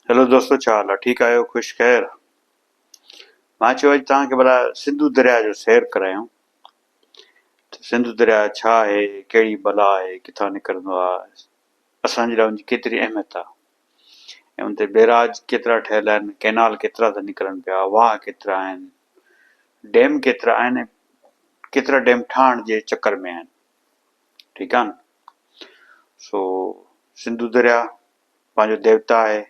Hello دوستو ڇا حال آ ٺيڪ آهيو خوش خير مان چيو اڄ توهان کي ڀلا سنڌو درياء جو سير ڪرايون ته سنڌو درياء ڇا آهي ڪهڙي بلا آهي ڪٿان نڪرندو آ اسان جي لاء ان جي ڪيتري اهميت آ ۽ ان تي بيراج ڪيترا ٺهيل آهن ڪينال ڪيترا ٿا نڪرن پيا واهه ڪيترا آهن ڊيم ڪيترا آهن ۽ ڪيترا ڊيم ٺاهڻ جي چڪر ۾ آهن ٺيڪ آ نه سو سنڌو درياء پنهنجو ديوتا آهي،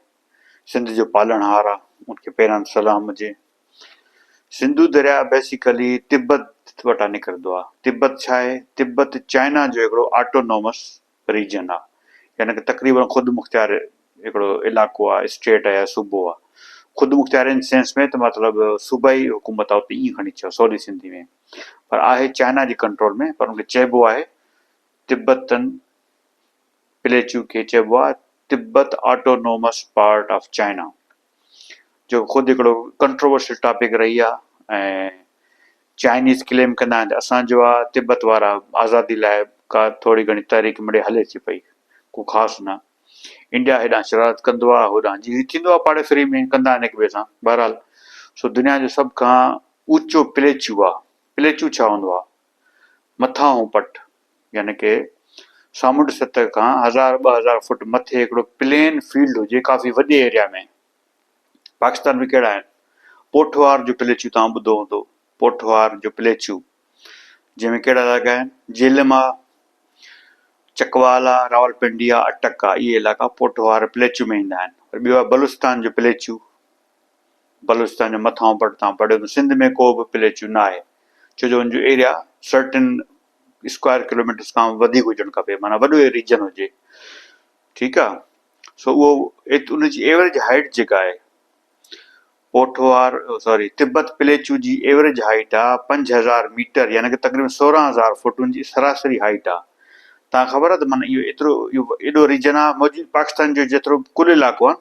سنڌ جو پالڻهار آ، ان کي پهريان سلام هجي. سنڌو درياء بيسيڪلي تبت وٽان نڪرندو آ. تبت ڇا آهي؟ تبت چائنا جو هڪڙو آٽونومس ريجن آ، يعني ڪه تقريبن خود مختيار هڪڙو علائقو آ، اسٽيٽ آ يا صوبو آ. خود مختيار ان سينس ۾ ته مطلب صوبائي حڪومت آ اتي ائين کڻي چئو سولي سنڌي ۾ پر آهي چائنا جي ڪنٽرول ۾ پر ان کي چئبو آهي تبتن پليچو کي چئبو آهي Tibet autonomous part of China جو خود هڪڙو ڪنٽروورشل ٽاپڪ رهي آهي ۽ چائنيز ڪليم ڪندا آهن ته اسان جو آهي تبت وارا آزادي لاء ڪا ٿوري گهڻي تحريڪ مڙئي هلي ٿي پئي ڪو خاص نه انڊيا هيڏانهن شرارت ڪندو آهي هوڏانهن جيئن ٿيندو آهي پاڙيسري ۾ ڪندا آهن هڪ ٻئي سان بهرحال سو دنيا جو سڀ کان اوچو پليچو آهي پليچو ڇا هوندو آهي مٿانهون پٽ يعني ڪه سامونڊ سطح کان هزار 2000 فوٽ مٿي هڪڙو پلين فيلڊ هجي ڪافي وڏي ايريا ۾ پاڪستان ۾ ڪهڙا آهن پوٺوهار جو پليچو توهان ٻڌو هوندو پوٺوهار جو پليچو جنهن ۾ ڪهڙا علائقا آهن جهلم آ چڪوال آ راولپنڊي آ اٽڪ آ اهي علائقا پوٺوهار پليچو ۾ ايندا آهن وري ٻيو آ بلوچستان جو پليچو بلوچستان جو مٿانهون پٽ تان پڙهيو ته سنڌ ۾ ڪو به پليچو نه آهي ڇو جو ان جو ايريا سرٽن اسڪوائر ڪلوميٽرس کان وڌيڪ هجڻ کپي معنيٰ وڏو ريجن هجي ٺيڪ آ سو اهو ان جي ايوريج هائيٽ جيڪا آهي پوٺوهار سوري تبت پليچو جي ايوريج هائيٽ آ 5000 ميٽر يعني کہ تقريبن 16000 فوٽ ان جي سراسري هائيٽ آ تان خبر آ ته معنيٰ اهو ايترو اهو ايڏو ريجن آ موجود پاڪستان جو جيترو ڪل علائقو آ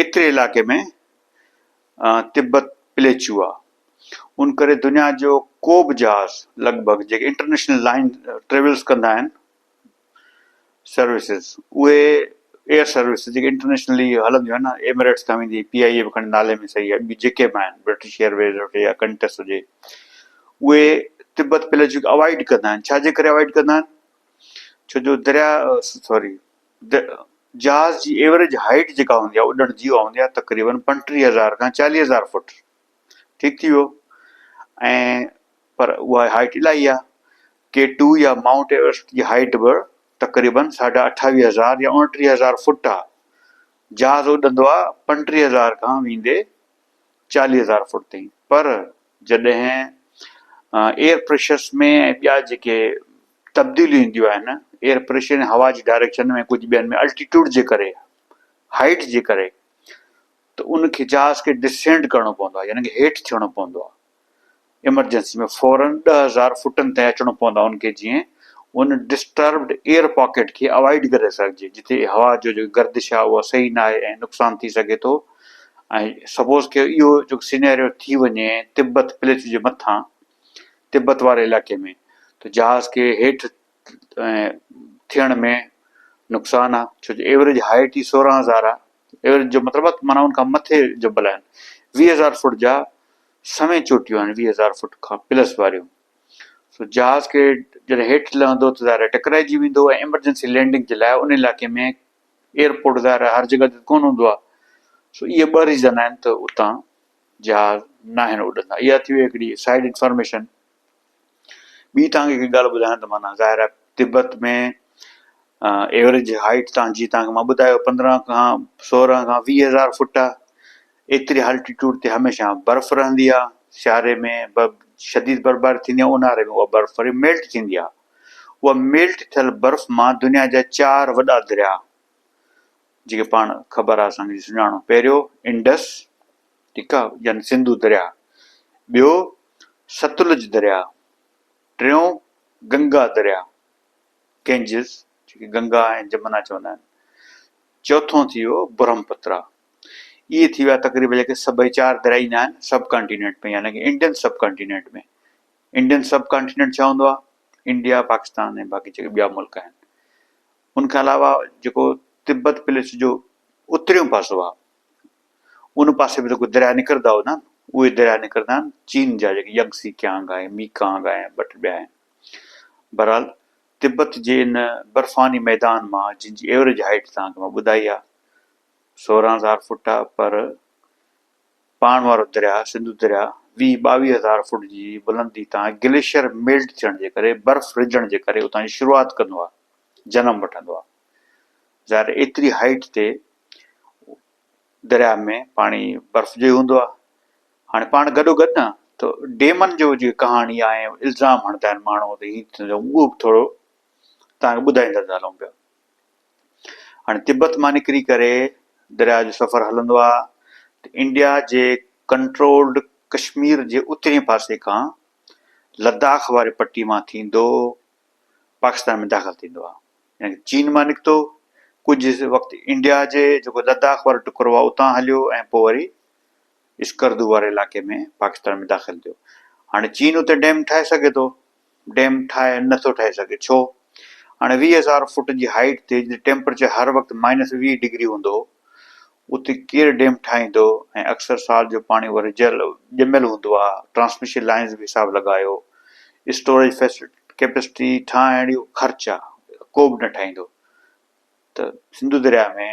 ايتري علائقي ۾ تبت پليچو آ ان ڪري دنيا جو ڪو به جهاز لڳ ڀڳ جيڪي انٽرنيشنل لائن ٽريولز ڪندا آهن سروسز اهي ايئر سروسز جيڪي انٽرنيشنلي هلنديون آهن نه ايمريٽس کان ويندي پي آئي اي به کڻي نالي ۾ صحيح آهي ٻيون جيڪي به آهن برٽش ايئر ويز هجي يا ڪنٽس هجي اهي تبت پليچو کي اوائڊ ڪندا آهن ڇا جي ڪري اوائڊ ڪندا آهن ڇو جو دريا سوري جهاز جي ايوريج هائيٽ جيڪا هوندي آهي اڏڻ جي اها هوندي آهي تقريبن 35000 کان 40000 فوٽ ٺيڪ ٿي ويو ۽ پر اها هائيٽ الاهي آهي ڪي ٽو يا مائونٽ ايورسٽ جي هائيٽ به تقريبن ساڍا 28000 يا 29000 فوٽ آهي جهاز اڏندو آهي 35000 کان ويندي 40000 فوٽ تائين پر جڏهن ايئر پريشرس ۾ ۽ ٻيا جيڪي تبديليون اينديون آهن ايئر پريشر ۽ هوا جي ڊائريڪشن ۾ ڪجهه ٻين ۾ الٽيٽيوڊ جي ڪري هائيٽ جي ڪري ته ان کي جهاز کي ڊسينڊ ڪرڻو پوندو آهي يعني ڪه هيٺ ٿيڻو پوندو آهي ايمرجنسي ۾ فورن 10000 فوٽن تائين اچڻو پوندو آهي ان کي جيئن ان ڊسٽربڊ ايئر پاڪيٽ کي اوائڊ ڪري سگهجي جتي هوا جو جيڪو گردش آهي اها صحيح نه آهي ۽ نقصان ٿي سگهي ٿو ۽ سپوز ڪيو اهو جيڪو سينيريو ٿي وڃي تبت پليٽ جي مٿان تبت واري علائقي ۾ ته جهاز کي هيٺ ٿيڻ ۾ نقصان آ ڇو جو ايوريج هائيٽ ئي 16000 آ ايوريج جو مطلب آ معنيٰ ان کان مٿي جبل آهن 20000 فوٽ جا سوين چوٽيون آهن 20000 فوٽ کان پلس واريون سو جهاز کي جڏهن هيٺ لهندو ته ظاهر آهي ٽڪرائجي ويندو ۽ ايمرجنسي لينڊنگ جي لاء ان علائقي ۾ ايئرپورٽ ظاهر آهي هر جڳهه تي ڪونه هوندو آهي سو اهي ٻه ريزن آهن ته اتان جهاز ناهن اڏندا. اها ٿي وئي هڪڙي سائيڊ انفارميشن. ٻي توهان کي هڪ ڳالهه ٻڌايان ته معنيٰ ظاهر آهي تبت ۾ ايوريج هائيٽ تان جي توهان کي مان ٻڌايو 15 کان 16 کان 20 هزار فوٽ آهي. ايتري آلٽيٽيوڊ تي هميشه برف رهندي آهي. سياري ۾ به شديد برفباري ٿيندي آهي اونهاري ۾ اها برف وري ميلٽ ٿيندي آهي. اها ميلٽ ٿيل برف مان دنيا جا چار وڏا درياء جيڪي پاڻ خبر آهي اسان کي سڃاڻو پهريون انڊس ٺيڪ آ يعني سنڌو درياء، ٻيو ستلج درياء، ٽيون گنگا درياء، گينجز جيڪي گنگا ۽ جمنا چوندا آهن، چوٿون ٿي ويو برهمپترا. اهي ٿي ويا تقريبن جيڪي سڀئي چار درياء ايندا آهن سب ڪانٽينينٽ ۾ يعني ڪي Indian sub continent ۾. Indian sub continent ڇا هوندو آهي؟ انڊيا، پاڪستان ۽ باقي جيڪي ٻيا ملڪ آهن. ان کان علاوه جيڪو تبت پليس جو اتريون پاسو آهي. ان پاسي به ته ڪو درياء نڪرندا هوندا نه، اهي درياء نڪرندا آهن چين جا جيڪي ينگ سي ڪيانگ آهي، ميڪانگ آهي ۽ ٻه ٽي ٻيا آهن. بهرحال تبت جي ان برفاني ميدان مان جن جي ايوريج هائيٽ توهان کي مان ٻڌائي آهي 16,000 فوٽ آهي پر پاڻ وارو درياء سنڌو درياء ويهه ٻاويهه هزار فوٽ جي بلندي تان گليشيئر ميلٽ ٿيڻ جي ڪري برف رجڻ جي ڪري اتان جي شروعات ڪندو آهي جنم وٺندو آهي ظاهر ايتري هائيٽ تي درياء ۾ پاڻي برف جو ئي هوندو آهي هاڻي پاڻ گڏو گڏ نه ته ڊيمن جو جيڪي ڪهاڻي آهي ۽ الزام هڻندا آهن ماڻهو ته هي ٿيندو اهو به ٿورو توهان کي ٻڌائيندا ٿا هلون پيا. هاڻي تبت مان نڪري ڪري درياء جو سفر هلندو آهي ته انڊيا جي ڪنٽرولڊ ڪشمير جي اترين پاسي کان لداخ واري پٽي مان ٿيندو پاڪستان ۾ داخل ٿيندو آهي يعني چين مان نڪتو ڪجهه وقت انڊيا جي جيڪو لداخ وارو ٽڪرو آهي اتان هليو ۽ پوء وري اسڪردو واري علائقي ۾ پاڪستان ۾ داخل ٿيو. هاڻي چين اتي ڊيم ٺاهي سگهي ٿو؟ ڊيم ٺاهي نه ٿو ٺاهي سگهي. ڇو؟ هاڻي 20,000 فوٽ جي هائيٽ تي جتي ٽيمپريچر هر وقت مائنس 20 ڊگري هوندو هو اتي ڪير ڊيم ٺاهيندو ۽ اڪثر سال جو پاڻي وري جل ڄميل هوندو آهي ٽرانسميشن لائنز به حساب لڳايو اسٽوريج فيسلٽي ڪيپسٽي ٺاهڻ اهو خرچ آهي ڪو به نه ٺاهيندو ته سنڌو درياء ۾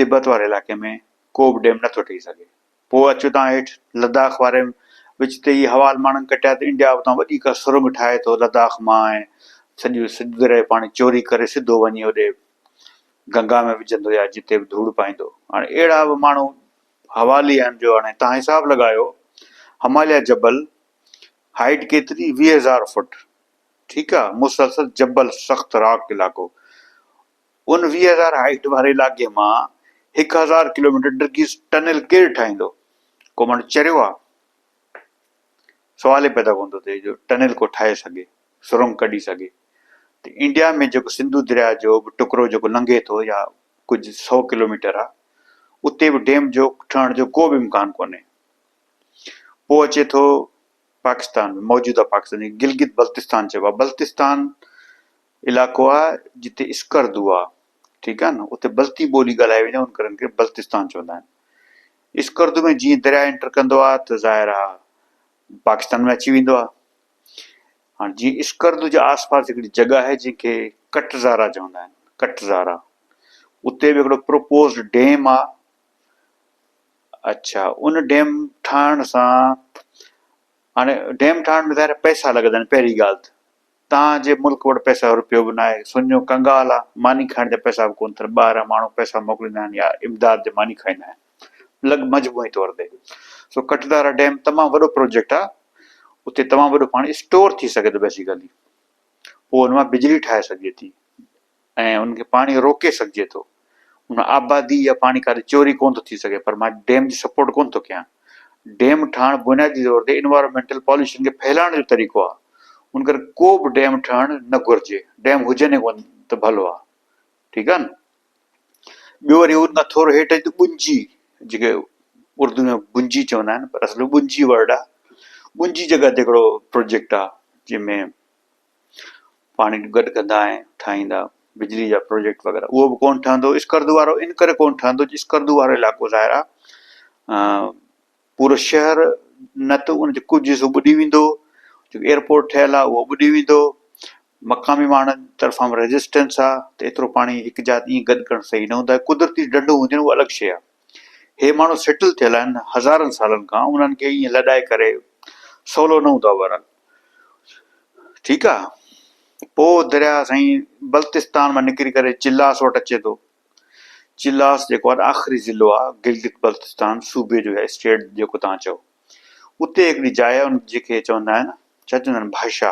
تبت واري علائقي ۾ ڪو به ڊيم نٿو ٺهي سگهي. پوء اچو تان هيٺ لداخ واري وچ تي اهي حوال ماڻهن ڪٽيا ته انڊيا اتان وڏي ڪا سرنگ ٺاهي ٿو لداخ مان ۽ سڄو سنڌو درياء جو پاڻي چوري ڪري سڌو وڃي هوڏي گنگا ۾ وجهندو يا جتي به ڌوڙ پائيندو. هاڻي اهڙا به ماڻهو حوالي آهن جو هاڻي تان حساب لڳايو هماليه جبل هائيٽ ڪيتري 20,000 فوٽ ٺيڪ آ مسلسل جبل سخت راڪ علائقو ان 20,000 هائيٽ واري علائقي مان 1,000 ڪلوميٽر ڊگهي ٽنل ڪير ٺاهيندو؟ ڪو ماڻهو چريو آ؟ سوال ئي پيدا ڪونه ٿو ٿئي جو ٽنل ڪو ٺاهي سگهي، سرنگ ڪڍي سگهي. ته انڊيا ۾ جيڪو سنڌو درياء جو به ٽڪرو جيڪو لنگهي ٿو يا ڪجهه سئو ڪلوميٽر آ، اتي به ڊيم جو ٺهڻ جو ڪو به امڪان ڪونهي. پوء اچي ٿو پاڪستان ۾ موجوده پاڪستان جيڪي گلگت بلتستان چئبو آ. بلتستان علائقو آ جتي اسڪردو آ ٺيڪ آ نه اتي بلتي ٻولي ڳالهائي ويندي آ ان ڪري ان کي بلتستان چوندا آهن. اسڪردو ۾ جيئن درياء انٽر ڪندو آ ته ظاهر آ پاڪستان ۾ اچي ويندو آ. هاڻ جيئن اسڪردو جي آس پاس هڪڙي جڳهه آهي جنهن کي ڪٽزارا چوندا آهن ڪٽزارا اتي به هڪڙو پروپوزڊ ڊيم آ اڇا ان ڊيم ٺاهڻ سان هاڻي ڊيم ٺاهڻ ۾ ظاهر پئسا لڳندا آهن پهرين ڳالهه ته توهان جي ملڪ وٽ پئسا جو رپيو به ناهي، سڃو ڪنگال آ، ماني کائڻ جا پئسا به ڪونه اٿن، ٻاهران ماڻهو پئسا موڪليندا آهن يا امداد جي ماني کائيندا آهن لڳ مجموعي طور تي. سو ڪٽدارا ڊيم تمام وڏو پروجيڪٽ آ، اتي تمام وڏو پاڻي اسٽور ٿي سگهي ٿو بيسيڪلي، پوء ان مان بجلي ٺاهي سگهجي ٿي. ۽ ان کي پاڻي روڪي سگهجي ٿو. ان آبادي يا پاڻي ڪاڏي چوري ڪونه ٿو ٿي سگهي پر مان ڊيم جي سپورٽ ڪونه ٿو ڪيان. ڊيم ٺاهڻ بنيادي طور تي انوائرمينٽل پاليوشن کي ڦهلائڻ جو طريقو آهي. ان ڪري ڪو به ڊيم ٺهڻ نه گهرجي. ڊيم هجن ئي ڪونه ته ڀلو آهي. ٺيڪ آهي نه. ٻيو وري ان کان ٿورو هيٺ اچ ته ٻنجي جيڪي اردو ۾ بنجي چوندا آهن پر اصل ۾ ٻنجي ورڊ آهي. ٻنجي جڳهه تي هڪڙو پروجيڪٽ آهي جنهن ۾ پاڻي گڏ ڪندا ۽ ٺاهيندا بجلي جا پروجيڪٽ وغيره اهو به ڪونه ٺهندو اسڪردو وارو ان ڪري ڪونه ٺهندو جو اسڪردو وارو علائقو ظاهر آهي پورو شهر نه ته ان جو ڪجهه حصو ٻڏي ويندو جيڪو ايئرپورٽ ٺهيل آهي اهو ٻڏي ويندو مقامي ماڻهن طرفان به ريزسٽنس آهي ته ايترو پاڻي هڪ جاء تي ائين گڏ ڪرڻ صحيح نه هوندو آهي قدرتي ڍنڍون هونديون آهن اهو الڳ شيء آهي هي ماڻهو سيٽل ٿيل آهن هزارن سالن کان انهن کي ائين لڏائي ڪري سولو نه هوندو آهي بهرحال ٺيڪ آ پو درياء سائين بلتستان مان نڪري ڪري چلاس وٽ اچي ٿو چلاس جيڪو آ آخري ضلعو آ گلگت بلتستان صوبي جو يا اسٽيٽ جيڪو تان چئو اتي هڪڙي جاء آ ان جيڪي چوندا آهن ڇا چوندا آهن ڀاشا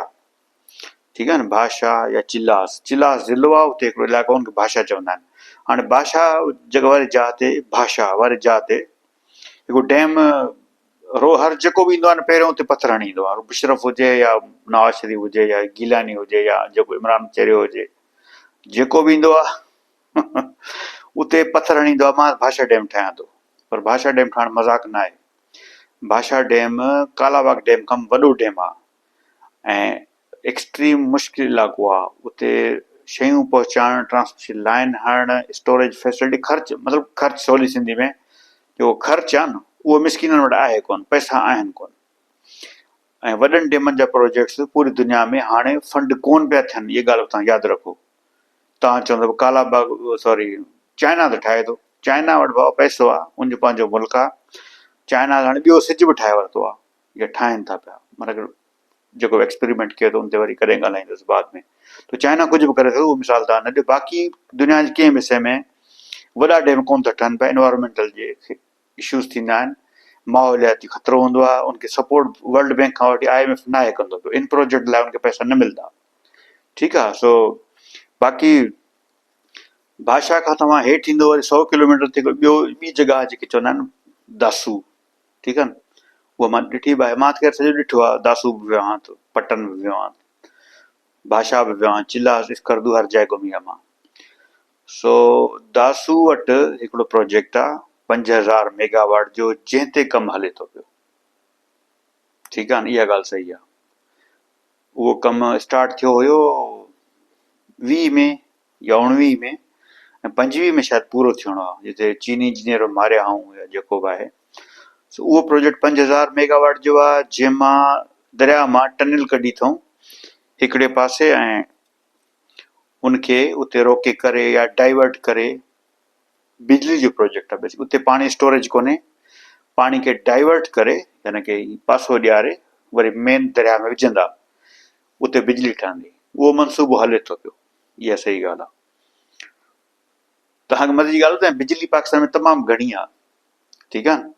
ٺيڪ آ نه ڀاشا يا چلاس چلاس ضلعو آ اتي هڪڙو علائقو ان کي ڀاشا چوندا آهن هاڻي ڀاشا جڳهه واري جاء تي ڀاشا واري جاء تي هڪ ڊيم رو هر جيڪو به ايندو آهي نه پهريون اتي پٿر هڻي ايندو آهي مشرف هجي يا نواز شريف هجي يا گيلاني هجي يا جيڪو عمران چريو هجي جيڪو به ايندو آهي اتي پٿر هڻي ايندو آهي مان ڀاشا ڊيم ٺاهيان ٿو پر ڀاشا ڊيم ٺاهڻ مذاق نه آهي ڀاشا ڊيم ڪالا باغ ڊيم کان وڏو ڊيم آهي ۽ ايڪسٽريم مشڪل علائقو آ اتي شيون پهچائڻ ٽرانسميشن لائن هڻڻ اسٽوريج فيسلٽي خرچ مطلب خرچ سولي سنڌي ۾ جيڪو خرچ آهي نه اهو مسڪينن وٽ آهي ڪونه، پئسا آهن ڪونه. ۽ وڏن ڊيمن جا پروجيڪٽس پوري دنيا ۾ هاڻي فنڊ ڪون پيا ٿين اها ڳالهه به توهان ياد رکو. توهان چوندو به ڪالا باغ سوري چائنا ته ٺاهي ٿو. چائنا وٽ بابا پئسو آهي ان جو پنهنجو ملڪ آهي. چائنا هاڻي ٻيو سج به ٺاهي ورتو آهي يا ٺاهين ٿا پيا مطلب جيڪو ايڪسپريمينٽ ڪيو ته ان تي وري ڪڏهن ڳالهائيندس بعد ۾ ته چائنا ڪجهه به ڪري ٿو اهو مثال توهان نه ڏيو باقي دنيا جي ڪنهن به حصي ۾ وڏا ڊيم ڪون ٿا ٺهن پيا انوائرمينٽل جي اشوز ٿيندا آهن ماحولياتي خطرو هوندو آهي ان کي سپورٽ ورلڊ بينڪ کان وٺي I M F ناهي ڪندو پيو ان پروجيڪٽ لاء ان کي پئسا نه ملندا ٺيڪ آهي سو باقي ڀاشا کان توهان هيٺ ايندو وري سو ڪلوميٽر تي ٻيو ٻي جڳهه جيڪي چوندا آهن داسو ٺيڪ آهي اها مان ڏٺي به آهي مان ته خير سڄو ڏٺو آهي داسو به ويو آهيان ته پٽن به ويو آهيان ڀاشا به ويو آهيان چلا اسڪردو هر جاء گهمي آيو مان سو داسو وٽ هڪڙو پروجيڪٽ آ 5000 ميگا واٽ جو جنهن تي ڪم هلي ٿو پيو. ٺيڪ آ نه اها ڳالهه صحيح آ. اهو ڪم اسٽارٽ ٿيو هيو 20 ۾ يا 19 ۾ ۽ 25 ۾ شايد پورو ٿيڻو آ جتي چيني انجنيئر ماريا هئائون يا جيڪو به آهي. سو اهو پروجيڪٽ 5000 ميگا واٽ جو آ جنهن مان درياء مان ٽنل ڪڍي اٿئون هڪڙي پاسي ۽ ان کي اتي روڪي ڪري يا ڊائيورٽ ڪري بجلي جو پروجيڪٽ آهي بيسڪ اتي پاڻي اسٽوريج ڪونهي پاڻي کي ڊائيورٽ ڪري يعني ڪي پاسو ڏياري وري مين درياء ۾ وجهندا اتي بجلي ٺهندي اهو منصوبو هلي ٿو پيو اها صحيح ڳالهه آهي تهان کي مزي جي ڳالهه ٻڌايان بجلي پاڪستان ۾ تمام گهڻي آهي ٺيڪ آهي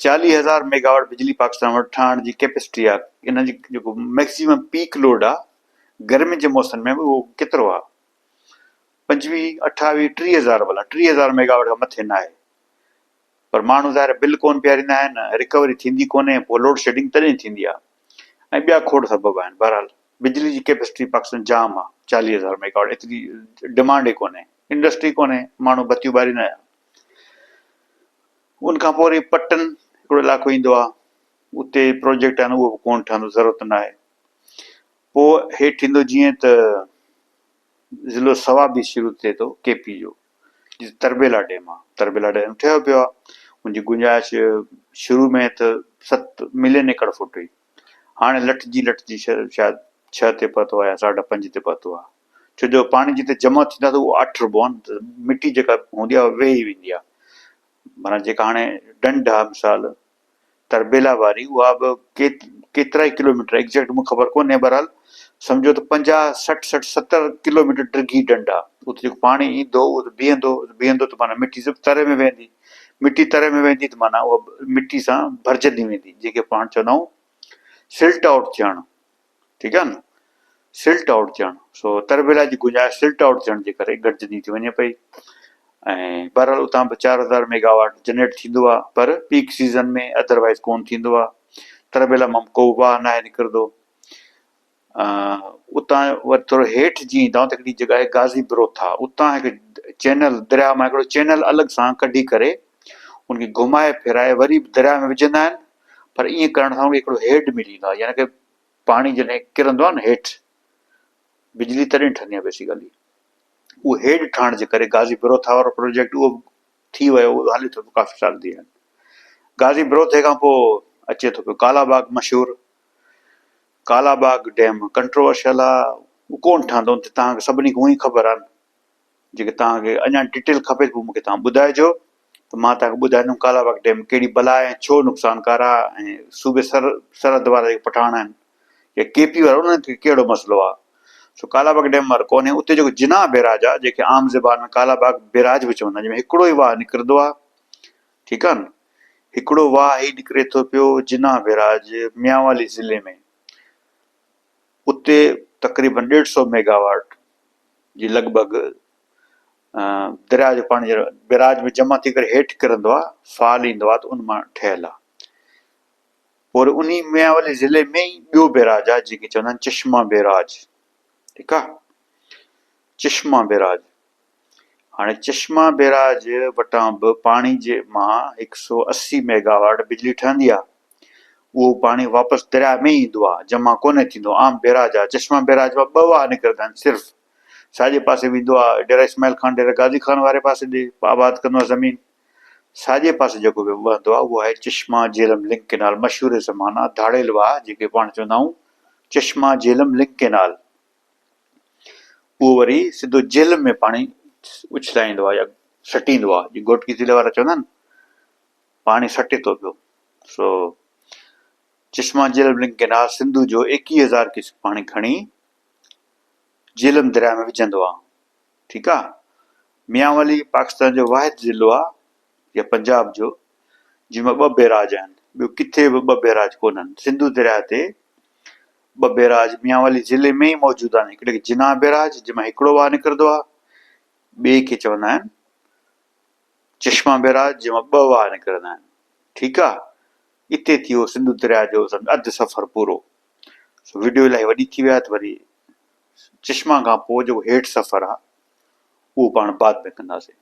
40 هزار ميگاواٽ بجلي پاڪستان وٽ ٺاهڻ جي ڪيپسٽي آهي ان جي جيڪو ميڪسيمم پيڪ لوڊ آهي گرمي جي موسم ۾ به اهو ڪيترو آهي 25 28 30 هزار ڀلا 30 هزار ميگاواٽ کان مٿي نه آهي پر ماڻهو ظاهر بل ڪون پياريندا آهن رڪوري ٿيندي ڪونهي پوء لوڊ شيڊنگ تڏهن ٿيندي آهي ۽ ٻيا کوڙ سبب آهن بهرحال بجلي جي ڪيپسٽي پاڪستان جام آهي 40 هزار ميگاواٽ ايتري ڊمانڊ ئي ڪونهي انڊسٽري ڪونهي ماڻهو بتيون ٻاريندا آهن ان کان پوء وري پٽن هڪڙو علائقو ايندو آهي اتي پروجيڪٽ آهن اهو به ڪونه ٺهندو ضرورت نه آهي پوء هيٺ ايندو جيئن ته ضلعو صوابي شروع ٿئي ٿو ڪي پي جو جتي تربيلا ڊيم آهي تربيلا ڊيم ٺهيو پيو آهي ان جي گنجائش شروع ۾ ته 7 ملين ايڪڙ فوٽ هئي هاڻي لٽجي لٽجي شايد 6 تي پهتو آهي يا ساڍا پنج تي پهتو آهي ڇو جو پاڻي جتي جمع ٿيندو آهي ته اهو آٺربو آهي نه ته مٽي جيڪا هوندي آهي اها ويهي ويندي آهي معنيٰ جيڪا هاڻي ڍنڍ آهي مثال تربيلا واري اها به ڪيترا ئي ڪلوميٽر ايگزيڪٽ مونکي خبر ڪونهي بهرحال سمجهو ته 50 60 60 70 ڪلوميٽر ڊگهي ڍنڍ آهي اتي جيڪو پاڻي ايندو اهو ته بيهندو بيهندو ته معنيٰ مٽي سڀ تري ۾ ويندي مٽي تري ۾ ويندي ته معنيٰ اها مٽي سان ڀرجندي ويندي جنهن کي پاڻ چوندا آهيون سلٽ آئوٽ ٿيڻ ٺيڪ آهي نه سلٽ آئوٽ ٿيڻ سو تربيلا جي گنجائش سلٽ آئوٽ ٿيڻ جي ڪري گهٽجندي ٿي وڃي پئي ۽ بهرحال اتان به 4000 ميگاواٽ جنريٽ ٿيندو آهي پر پيڪ سيزن ۾ ادروائز ڪون ٿيندو آهي تربيلا مان ڪو واهه ناهي نڪرندو اتان وري ٿورو هيٺ جيئن ايندا ته هڪڙي جڳهه آهي غازي بروٿا اتان هڪ چينل درياء مان هڪڙو چينل الڳ سان ڪڍي ڪري ان کي گهمائي ڦيرائي وري به درياء ۾ وجهندا آهن پر ائين ڪرڻ سان ان کي هڪڙو هيڊ ملي ويندو آهي يعني ڪه پاڻي جڏهن ڪرندو آهي نه هيٺ بجلي تڏهن ٺهندي آهي بيسيڪلي اهو هيڊ ٺاهڻ جي ڪري غازي بروٿا وارو پروجيڪٽ اهو ٿي ويو اهو هلي ٿو پيو ڪافي سال ٿي ويا آهن غازي بروٿي کان پوء اچي ٿو پيو ڪالا باغ مشهور ڪالا باغ ڊيم ڪنٽروورشل آهي اهو ڪونه ٺهندو تهان کي سڀني کي اونئي خبر آهي جيڪي توهان کي اڃا ڊيٽيل کپي ته پوء مون کي توهان ٻڌائجو ته مان توهان کي ٻڌائيندم ڪالا باغ ڊيم ڪهڙي بلا آهي ۽ ڇو نقصانڪار آهي ۽ صوبي سر سرحد وارا جيڪي پٺاڻ آهن يا ڪي پي وارا انهن کي ڪهڙو مسئلو آهي سو ڪالا باغ ڊيم وارو ڪونهي اتي جيڪو جناح بيراج آهي جنهن کي عام زبان ۾ ڪالا باغ بيراج به چوندا آهن جنهن ۾ هڪڙو ئي واهه نڪرندو آهي ٺيڪ آهي نه هڪڙو واهه ئي نڪري ٿو پيو جناح بيراج ميانوالي ضلعي ۾ اتي تقريبن ڏيڍ سو ميگاواٽ جي لڳ ڀڳ درياء جو پاڻي جڏهن بئراج ۾ جمع ٿي ڪري هيٺ ڪرندو آهي فال ايندو آهي ته ان مان ٺهيل آهي پوء وري انهي ميانوالي ضلعي ۾ ئي ٻيو بئراج آهي جنهن کي چوندا آهن چشما بئراج ٺيڪ آهي چشما بئراج هاڻي چشما بئراج وٽان به پاڻي جي مان 180 ميگاواٽ بجلي ٺهندي آهي. اهو پاڻي واپس درياء ۾ ئي ايندو آهي، جمع ڪونه ٿيندو. عام بئراج آهي. چشما بئراج مان ٻه واهه نڪرندا آهن صرف. ساڄي پاسي ويندو آهي ڊيرا اسماعيل خان، ڊيرا غازي خان واري پاسي ڏي آباد ڪندو آهي زمين. ساڄي پاسي جيڪو به وهندو آهي اهو آهي چشما جهلم لنڪ ڪينال مشهور زمانه ڌاڙيل واهه جيڪي پاڻ چوندا آهيون چشما جهلم لنڪ ڪينال اهو وري سڌو جهلم ۾ پاڻي اڇلائيندو آهي يا سٽيندو آهي جي گهوٽڪي ضلعي وارا چوندا آهن پاڻي سٽي ٿو پيو سو چشما جهلم لنڪ ڪينال سنڌو جو 21000 ڪيوسڪ پاڻي کڻي جهلم درياء ۾ وجهندو آهي ٺيڪ آ ميانوالي پاڪستان جو واحد ضلعو آ يا پنجاب جو جنهن ۾ ٻه بيراج آهن ٻيو ڪٿي به ٻه بيراج ڪونهن سنڌو درياء تي ٻه بيراج ميانوالي ضلعي ۾ ئي موجود آهن هڪڙي کي جناح بيراج جنهن مان هڪڙو واهه نڪرندو آ ٻئي کي چوندا آهن چشما بيراج جنهن مان ٻه واهه نڪرندا آهن ٺيڪ آ اتي ٿي ويو سنڌو درياء جو سمجھ اڌ سفر پورو سو وڊيو الاهي وڏي ٿي وئي آ ته وري چشما کان پوء جيڪو هيٺ سفر آ اهو پاڻ بعد ۾ ڪنداسين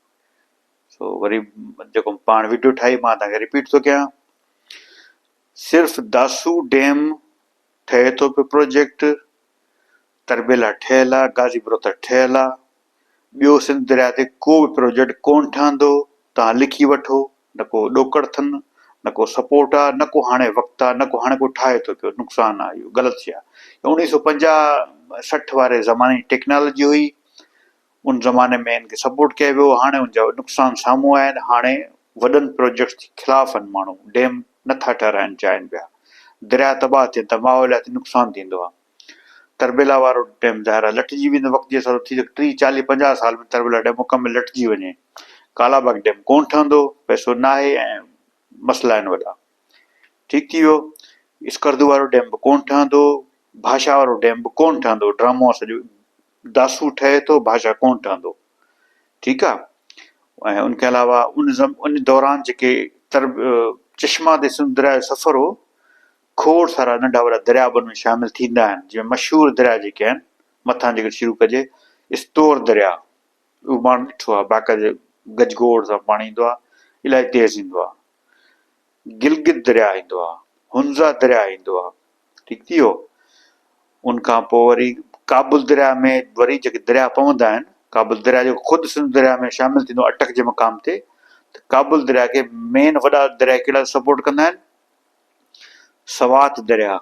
سو وري جيڪو پاڻ وڊيو ٺاهي مان توهان کي رپيٽ ٿو ڪيان صرف داسو ڊيم ٺهي ٿو پيو پروجيڪٽ تربيلا ٺهيل آ غازي بروتر ٺهيل آ ٻيو سنڌ درياء تي ڪو به پروجيڪٽ ڪون ٺهندو توهان لکي وٺو نه ڪو ڏوڪڙ اٿن نه ڪو سپورٽ آ نه ڪو هاڻي وقت آ نه ڪو هاڻي ڪو ٺاهي ٿو پيو نقصان آ اهو غلط شي آ اوڻيهه سو پنجاهه 60 واري زماني جي ٽيڪنالاجي هئي ان زماني ۾ ان کي سپورٽ ڪيو ويو هاڻي ان جا نقصان سامهون آيا آهن هاڻي وڏن پروجيڪٽس جي خلاف آهن ماڻهو ڊيم نٿا ٺهرائڻ چاهين پيا درياء تباهه ٿين ٿا ماحولياتي نقصان ٿيندو آ تربيلا وارو ڊيم ظاهر آهي لٽجي ويندو وقت جي سر ٿي 30 40 50 سال ۾ تربيلا ڊيم مڪمل لٽجي وڃي ڪالا باغ ڊيم ڪون ٺهندو پئسو ناهي ۽ مسئلا آهن وڏا ٺيڪ ٿي ويو اسڪردو وارو ڊيم به ڪون ٺهندو ڀاشا وارو ڊيم به ڪون ٺهندو ڊرامو سڄو داسو ٺهي ٿو ڀاشا ڪون ٺهندو ٺيڪ آ ۽ ان کان علاوه ان ان دوران جيڪي تر چشما تي سنڌ درياء جو سفر هو کوڙ سارا ننڍا وڏا درياء به ان ۾ شامل ٿيندا آهن، جنهن ۾ مشهور درياء جيڪي آهن، مٿان جيڪڏهن شروع ڪجي، استور درياء، اهو ماڻهن ڏٺو آهي، باقاعدي گجگوڙ سان پاڻي ايندو آهي، الاهي تيز ايندو آهي. گلگت درياء ايندو آهي، هنزا درياء ايندو آهي، ٺيڪ ٿي ويو. ان کان پوء وري ڪابل درياء ۾ وري جيڪي درياء پوندا آهن، ڪابل درياء جيڪو خود سنڌ درياء ۾ شامل ٿيندو آهي اٽڪ جي مقام تي، ته ڪابل درياء کي مين وڏا درياء ڪهڙا سپورٽ ڪندا آهن؟ سوات درياء،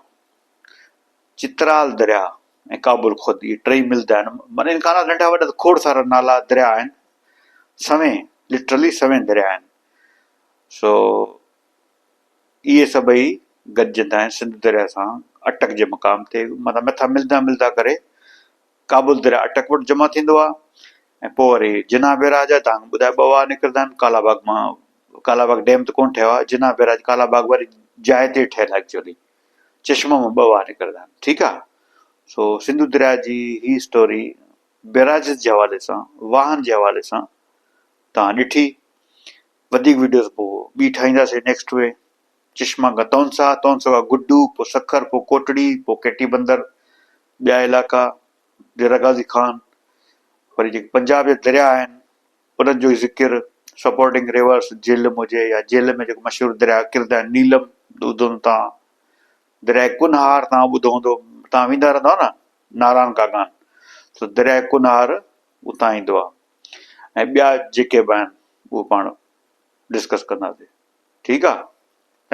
چترال درياء ۽ ڪابل خود اهي ٽئي ملدا آهن. معنيٰ ان کان علاوه ننڍا وڏا ته کوڙ سارا نالا درياء آهن. سوين لٽرلي سوين درياء آهن. سو اهي سڀئي گڏجندا آهن سنڌ درياء سان اٽڪ جي مقام تي معنيٰ مٿان ملدا ملدا ڪري ڪابل درياء اٽڪ وٽ جمع ٿيندو آهي ۽ پوء وري جناح بيراج آهي تان ٻڌايو ٻه واهه نڪرندا آهن ڪالا باغ مان ڪالا باغ ڊيم ته ڪونه ٺهيو آهي جناح بيراج ڪالا باغ واري جاء تي ٺهيل آهي ايڪچولي چشما مان ٻه واهه نڪرندا آهن ٺيڪ آهي سو سنڌو درياء جي هي اسٽوري بيراجز جي حوالي سان واهن جي حوالي سان تان ڏٺي وڌيڪ ويڊيوز پوء ٻي ٺاهينداسين نيڪسٽ وي چشما کان تونسا، تونسا کان گڊو، پوء سکر، پوء ڪوٽڙي، پوء ڪيٽي بندر، ٻيا علائقا، ڊيرا غازي خان، وري جيڪي پنجاب جا درياء آهن انهن جو ذڪر، سپورٽنگ ريورس، جهلم هجي يا جهلم ۾ جيڪو مشهور درياء ڪردا آهن نيلم ٻڌو هوندو توهان، درياء ڪنهار توهان ٻڌو هوندو، توهان ويندا رهندؤ نه ناران ڪاغان، سو درياء ڪنهار اتان ايندو آهي ۽ ٻيا جيڪي به آهن اهو پاڻ ڊسڪس ڪنداسين. ٺيڪ آ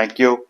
thank you.